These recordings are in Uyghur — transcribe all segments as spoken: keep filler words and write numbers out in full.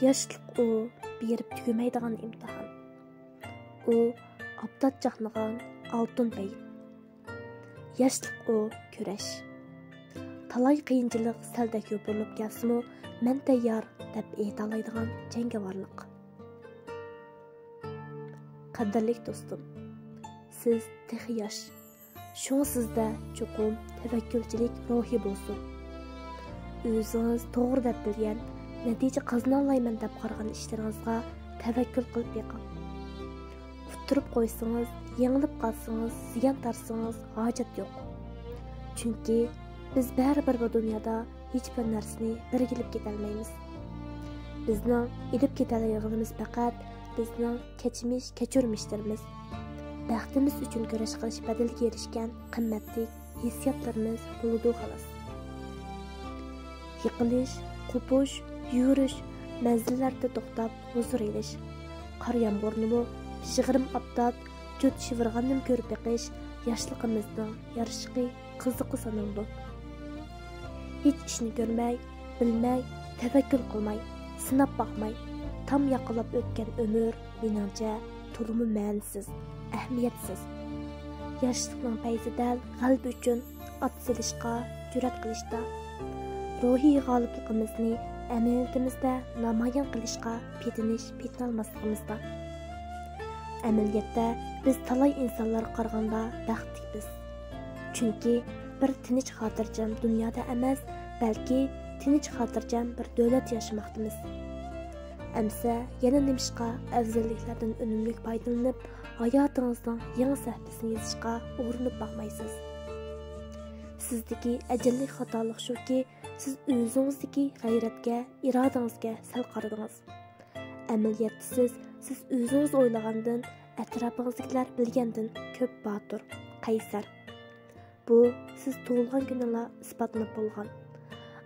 ياشلىق ئۇ بېرىپ تۈگىمەيدىغان ئىمتىھان. ئۇ ئابدات چاقنىغان ئالتۇن پەيت. ياشلىق ئۇ كۈرەش. تالاي قىيىنچىلىق سەلدەك يوپۇرۇلۇپ كەلسىمۇ، مەن تەييار دەپ ئېيتالايدىغان جەڭگىۋارلىق. قەدىرلىك دوستۇم، سىز تېخى ياش. شۇڭا سىزدە چوقۇم تەۋەككۈلچىلىك روھى بولسۇن. ئۆزىڭىز توغرا دەپ بىلگەن، نەتىجە قازىنالايمەن دەپ قارىغان ئىشلىرىڭىزغا تەۋەككۈل قىلىپ بېقىڭ. ئۇتتۇرۇپ قويسىڭىز، يېڭىلىپ قالسىڭىز، زىيان تارتسىڭىز ھاجەت يوق. چۈنكى بىز بەرىبىر بۇ دۇنيادا ھېچبىر نەرسىنى بىرگە ئېلىپ كېتەلمەيمىز. بىزنىڭ ئېلىپ كېتەلەيدىغىنىمىز پەقەت بىزنىڭ كەچمىش، كەچۈرمىشلىرىمىز، بەختىمىز ئۈچۈن كۈرەش قىلىش بەدىلىگە ئېرىشكەن قىممەتلىك ھېسسىياتلىرىمىز بولىدۇ، خالاس. يىقىلىش، قوپۇش، يۈگۈرۈش، مەنزىللەردە توختاپ ھۇزۇر ئېلىش، قار يامغۇرنىمۇ، پىژغىرىم ئابدات، جۇت شىۋىرغاننىمۇ كۆرۈپ بېقىش ياشلىقىمىزنىڭ يارىشىقى، قىزىقى سانىلىدۇ. ھېچ ئىشنى كۆرمەي، بىلمەي، تەۋەككۈل قىلماي، سىناپ باقماي، تام ياقىلاپ ئۆتكەن ئۆمۈر، مېنىڭچە، تولىمۇ مەنىسىز، ئەھمىيەتسىز. ياشلىقنىڭ پەيزى دەل غەلىبە ئۈچۈن ئات سېلىشقا جۈرئەت قىلىشتا، روھىي غالىبلىقىمىزنى ئەمەلىيىتىمىزدە نامايان قىلىشقا پېتىنىش، پېتىنالماسلىقىمىزدا. ئەمەلىيەتتە، بىز تالاي ئىنسانلارغا قارىغاندا بەختلىكمىز. چۈنكى بىر تىنچ، خاتىرجەم دۇنيادا ئەمەس، بەلكى تىنچ، خاتىرجەم بىر دۆلەتتە ياشىماقتىمىز. ئەمسە يەنە نېمىشقا ئەۋزەللىكلەردىن ئۈنۈملۈك پايدىلىنىپ، ھاياتىڭىزنىڭ يېڭى سەھىپىسىنى يېزىشقا ئۇرۇنۇپ باقمايسىز؟ سىزدىكى ئەجەللىك خاتالىق شۇكى، سىز ئۆزىڭىزدىكى غەيرەتكە، ئىرادىڭىزگە سەل قارىدىڭىز. ئەمەلىيەتتە سىز، سىز ئۆزىڭىز ئويلىغاندىن، ئەتراپىڭىزدىكىلەر بىلگەندىن كۆپ باتۇر، قەيسەر. بۇ سىز تۇغۇلغان كۈنىلا ئىسپاتلاپ بولغان.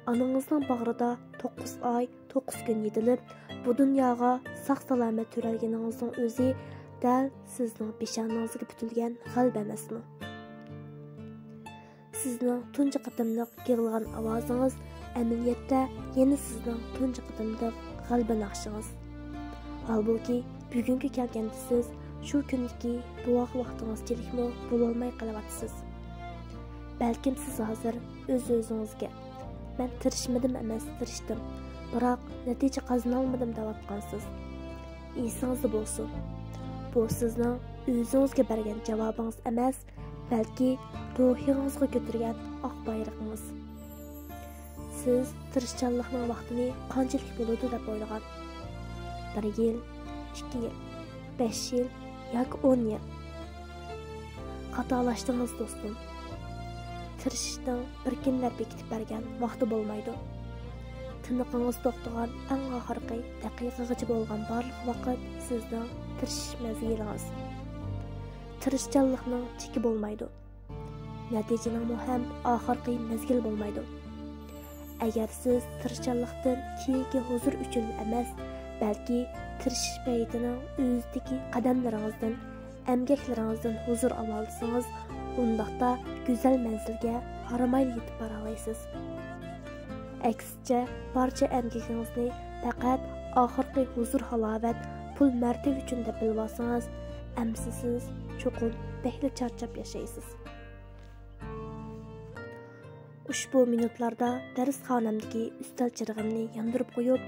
ئانىڭىزنىڭ باغرىدا توققۇز ئاي، توققۇز كۈن يېتىلىپ، بۇ دۇنياغا ساق-سالامەت تۆرەلگىنىڭىزنىڭ ئۆزى دەل سىزنىڭ پېشانىڭىزگە پۈتۈلگەن غەلىبە ئەمەسمۇ؟ سىزنىڭ تۇنجى قېتىملىق يىغلىغان ئاۋازىڭىز ئەمەلىيەتتە يەنە سىزنىڭ تۇنجى قېتىملىق غەلىبە ناخشىڭىز. ھالبۇكى، بۈگۈنگە كەلگەندە سىز شۇ كۈندىكى بوۋاق ۋاقتىڭىزچىلىكمۇ بولالماي قېلىۋاتىسىز. بەلكىم سىز ھازىر ئۆز-ئۆزىڭىزگە، «مەن تىرىشمىدىم ئەمەس، تىرىشتىم، بىراق نەتىجە قازىنالمىدىم» دەۋاتقانسىز. ئېسىڭىزدە بولسۇن، بۇ سىزنىڭ ئۆزىڭىزگە بەرگەن جاۋابىڭىز ئەمەس، بەلكى روھىڭىزغا كۆتۈرگەن ئاق بايرىقىڭىز. سىز تىرىشچانلىقنىڭ ۋاقتىنى قانچىلىك بولىدۇ دەپ ئويلىغان؟ بىر يىل، ئىككى يىل، بەش يىل ياكى ئون يىل؟ خاتالاشتىڭىز، دوستۇم. تىرىشىشنىڭ بىر كۈنلەر بېكىتىپ بەرگەن ۋاقتى بولمايدۇ. تىنىقىڭىز توختىغان ئەڭ ئاخىرقى دەقىقىگىچە بولغان بارلىق ۋاقىت سىزنىڭ تىرىشىش مەزگىلىڭىز. تىرىشچانلىقنىڭ چېكى بولمايدۇ. نەتىجىنىڭمۇ ھەم ئاخىرقى مەزگىلى بولمايدۇ. ئەگەر سىز تىرىشچانلىقتىن كېيىنكى ھۇزۇر ئۈچۈن ئەمەس، بەلكى تىرىشىش پەيتىنىڭ ئۆزىدىكى قەدەملىرىڭىزدىن، ئەمگەكلىرىڭىزدىن ھۇزۇر ئالالىسىڭىز، ئۇنداقتا گۈزەل مەنزىلگە ھارمايلا يېتىپ بارالايسىز. ئەكسىچە، بارچە ئەمگىكىڭىزنى پەقەت ئاخىرقى ھۇزۇر-ھالاۋەت، پۇل-مەرتىۋە ئۈچۈن دەپ بىلىۋالسىڭىز، ئەمسە سىز چوقۇم بەكلا چارچاپ ياشايسىز. ئۇشبۇ مىنۇتلاردا دەرسخانامدىكى ئۈستەل چىرىغىمنى ياندۇرۇپ قويۇپ،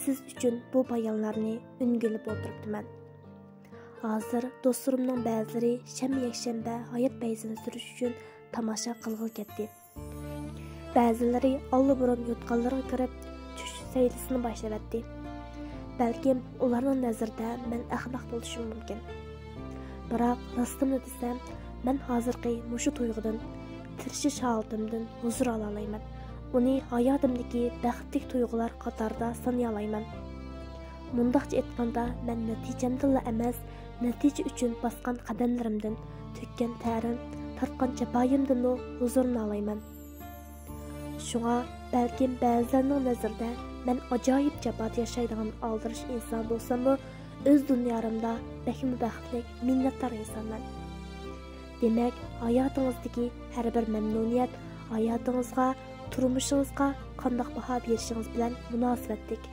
سىز ئۈچۈن بۇ بايانلارنى ئۈنگىلىپ ئولتۇرۇپتىمەن. ھازىر دوستلىرىمنىڭ بەزىلىرى شەنبە، يەكشەنبە ھايات پەيزىنى سۈرۈش ئۈچۈن تاماشا قىلغىلى كەتتى. بەزىلىرى ئاللىبۇرۇن يوتقانلىرىغا كىرىپ، چۈش سەيلىسىنى باشلىۋەتتى. بەلكىم ئۇلارنىڭ نەزىرىدە مەن ئەخمەق بولۇشۇم مۇمكىن. بىراق راستىمنى دېسەم، مەن ھازىرقى مۇشۇ تۇيغۇدىن، تىرىشىش ھالىتىمدىن ھۇزۇر ئالالايمەن. ئۇنى ھاياتىمدىكى بەختلىك تۇيغۇلار قاتارىدا سانىيالايمەن. مۇنداقچە ئېيتقاندا، مەن نەتىجەمدىنلا ئەمەس، نەتىجە ئۈچۈن باسقان قەدەملىرىمدىن، تۆككەن تەرىم، تارتقان جاپايىمدىنمۇ ھۇزۇرلىنالايمەن. شۇڭا بەلكىم بەزىلەرنىڭ نەزىرىدە مەن ئاجايىپ جاپادا ياشايدىغان ئالدىراش ئىنسان بولساممۇ، ئۆز دۇنيامدا بەكمۇ بەختلىك، مىننەتدار ئىنسانمەن. دېمەك، ھاياتىڭىزدىكى ھەر بىر مەمنۇنىيەت ھاياتىڭىزغا، تۇرمۇشىڭىزغا قانداق باھا بېرىشىڭىز بىلەن مۇناسىۋەتلىك.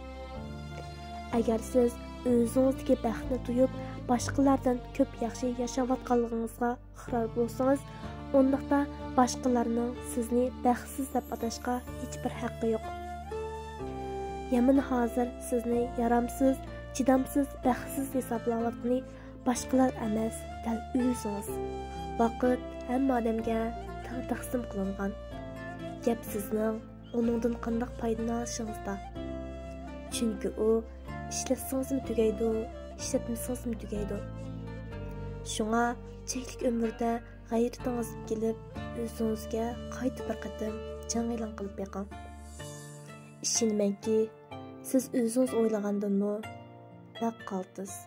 ئەگەر سىز ئۆزىڭىزدىكى بەختنى تۇيۇپ، باشقىلاردىن كۆپ ياخشى ياشاۋاتقانلىقىڭىزغا ئىقرار بولسىڭىز، ئۇنداقتا باشقىلارنىڭ سىزنى بەختسىز دەپ ئاتاشقا ھېچبىر ھەققى يوق. يەمەن ھازىر سىزنى يارامسىز، چىدامسىز، بەختسىز ھېسابلاۋاتقىنى باشقىلار ئەمەس، دەل ئۆزىڭىز. ۋاقىت ھەممە ئادەمگە تەڭ تەقسىم قىلىنغان. گەپ سىزنىڭ ئۇنىڭدىن قانداق پايدىلىنىشىڭىزدا. چۈنكى ئۇ ئىشلەتسىڭىزمۇ تۈگەيدۇ، ئىشلەتمىسىڭىزمۇ تۈگەيدۇ. شۇڭا چەكلىك ئۆمۈردە غەيرىتىڭىز كېلىپ، ئۆزىڭىزگە قايتا بىر قېتىم جەڭ ئېلان قىلىپ بېقىڭ. ئىشىنىمەنكى، سىز ئۆزىڭىز ئويلىغاندىنمۇ نەق قالتىس.